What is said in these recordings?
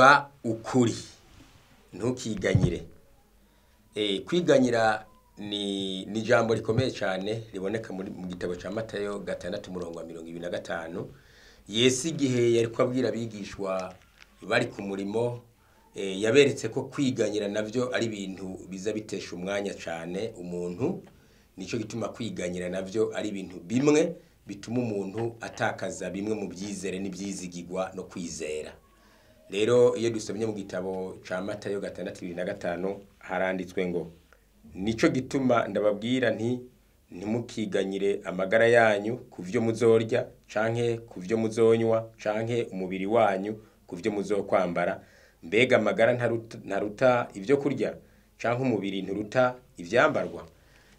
Umva ukuri, ntukiganyire. Kwiganyira ni ijambo rikomeye cyane riboneka mu gitabo cya Matayo 6:25. Yesu igihe yari kubabwira abigishwa bari ku murimo, yaberetse ko kwiganyira navyo ari ibintu biza bitesha umwanya cyane umuntu. Nico gituma kwiganyira navyo ari ibintu bimwe bituma umuntu atakaza bimwe mu byizere n'ibyizigirwa no kwizera. Rero iyo dusomye mu gitabo ca Matayo 6:25 haranditswe ngo: nico gituma ndababwira nti ntimukiganyire amagara yanyu ku vyo muzorya canke ku vyo muzonywa canke umubiri wanyu ku vyo muzokwambara. Mbega amagara ntaruta ivyo kurya, canke umubiri nturuta ivyambarwa?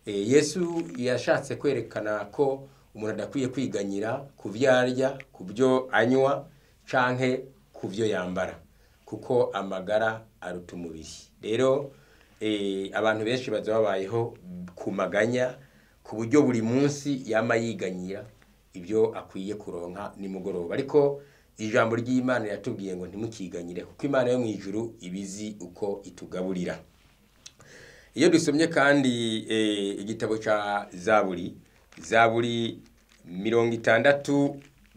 Yesu yashatse kwerekana ko umuntu adakwiye kwiganyira ku vyo arya, ku vyo anywa canke ku vyo yambara, kuko amagara aruta umubiri. Rero abantu benshi baza babayeho ku maganya, ku buryo buri munsi yama yiganyira ibyo akwiye kuronka nimugoroba. Ariko ijambo ry'Imana yatubwiye ngo ntimukiganyire, kuko Imana yo mw'ijuru ibizi uko itugaburira. Iyo dusomye kandi igitabo ca Zaburi, Zaburi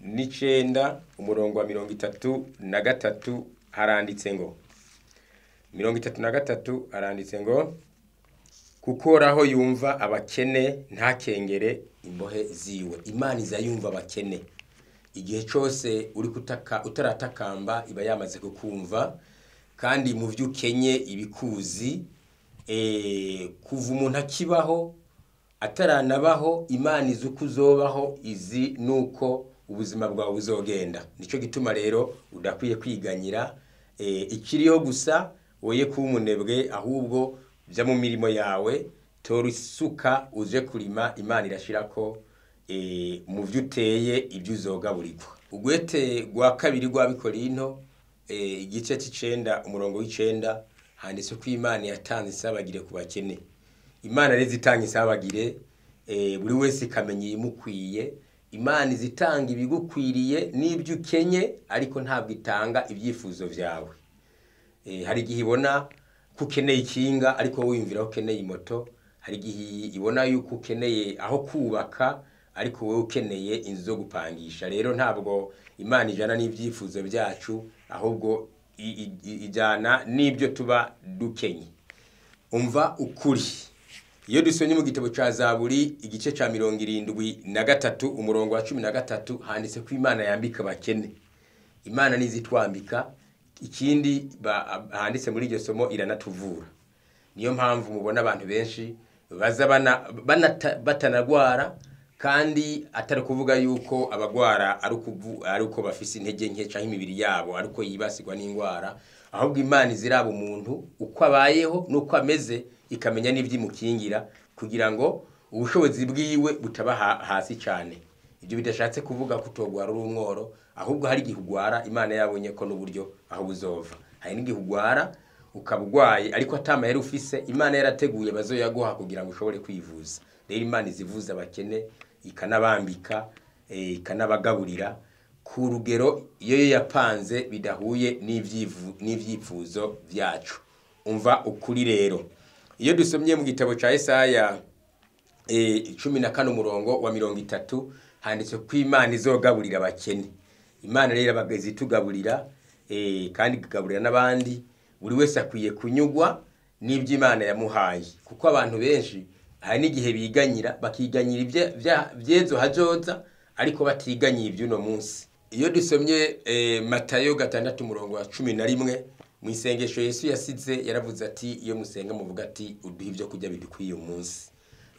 69 umurongo wa 33 haranditse ngo 33 haranditse ngo: kuko Uhoraho yumva abakene ntakengere imbohe ziwe. Imana iza yumva abakene. Igihe cose uri kutaka utaratakamba iba yamaze kukumva, kandi mu vyo ukenye ibikuzi. Kuva umuntu akibaho ataranabaho, Imana izi uko uzobaho, izi nuko ubuzima bwawe buzogenda. Nico gituma rero udakwiye kwiganyira. Ikiriho gusa woye kuba umunebwe, ahubwo vya mu mirimo yawe, tora isuka uje kurima, Imana irashirako mu vyo uteye ibyo uzogaburirwa. Ugwete rwa kabiri rw'Abikorinto, igice c'icenda umurongo w'icenda handitse ko Imana yatanze isabagire ku bakene. Imana rero itanga isabagire, buri wese ikamenya iyimukwiye. Imana izitanga ibigukwiriye n'ibyo ukenye, ariko ntabwo itanga ibyifuzo vyawe. Hari igihe ibona ko ukeneye ikinga ariko wowe wiyumvira ko ukeneye imoto. Hari igihe ibona yuko ukeneye aho kubaka ariko wowe ukeneye inzu zo gupangisha. Rero ntabwo Imana ijana n'ibyifuzo byacu, ahubwo ijana n'ibyo tuba dukenye. Umva ukuri. Iyo dusomye mu gitabo ca Zaburi igice ca 73 umurongo wa 13 handitse ko Imana yambika abakene. Imana nizitwambika. Ikindi handitse muri iryo somo, iranatuvura. Niyo mpamvu mubona abantu benshi baza batanagwara, kandi atari kuvuga yuko abagwara ari uko bafise intege nke canke imibiri yabo ariko yibasigwa n'ingwara, ahubwo Imana iziraba umuntu uko abayeho n'uko ameze, ikamenya n'ivyimukingira kugira ngo ubushobozi bwiwe butaba hasi cyane. Ibyo bidashatse kuvuga ko utogwara uri umworo, ahubwo hari igihe ugwara Imana yabonye ko n'uburyo aho buzova. Hari n'igihe ugwara ukaba ugwaye ariko atamahera ufise, Imana yarateguye bazoyaguha kugira ngo ushobore kwivuza. Rero Imana izivuza abakene, ikanabambika, ikanabagaburira ku rugero iyo yapanze bidahuye n'ivyifuzo vyacu. Umva ukuri rero. Iyo dusomye mu gitabo ca Yesaya 14 umurongo wa 30 handitse ko Imana izogaburira abakene. Imana rero abagezi itugaburira, kandi igaburira n'abandi. Buri wese akwiye kunyugwa n'ibyo Imana yamuhaye, kuko abantu benshi hari n'igihe biganyira, bakiganyira ivyezo hazoza, ariko batiganyiye ivy'uno munsi. Iyo dusomye Matayo 6 umurongo wa 11 mu isengesho Yesu yasize yaravuze ati: iyo musenga muvuga ati uduhe ibyo kurya bidukwiye umunsi.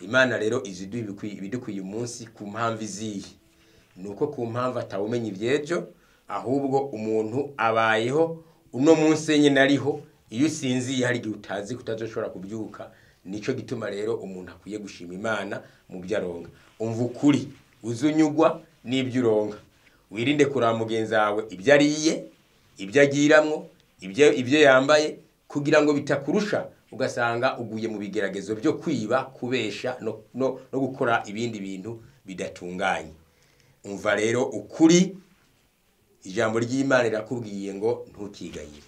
Imana rero iziduha ibidukwiye umunsi ku mpamvu izihe? Nuko ku mpamvu atawumenya ivyejo, ahubwo umuntu abayeho uno munsi nyene ariho. Iyo usinziye hari igihe utazi kutazoshobora kubyuka. Nico gituma rero umuntu akwiye gushima Imana mu byo aronka. Umva ukuri, uzunyugwa n'ibyo uronka. Wirinde kuraba mugenzi wawe ibyo ariye, ibyo agiramwo, ibyo yambaye, kugira ngo bitakurusha ugasanga uguye mu bigeragezo byo kwiba, kubesha no gukora ibindi bintu bidatunganye. Umva rero ukuri, ijambo ry'Imana rirakubwiye ngo ntukiganyire.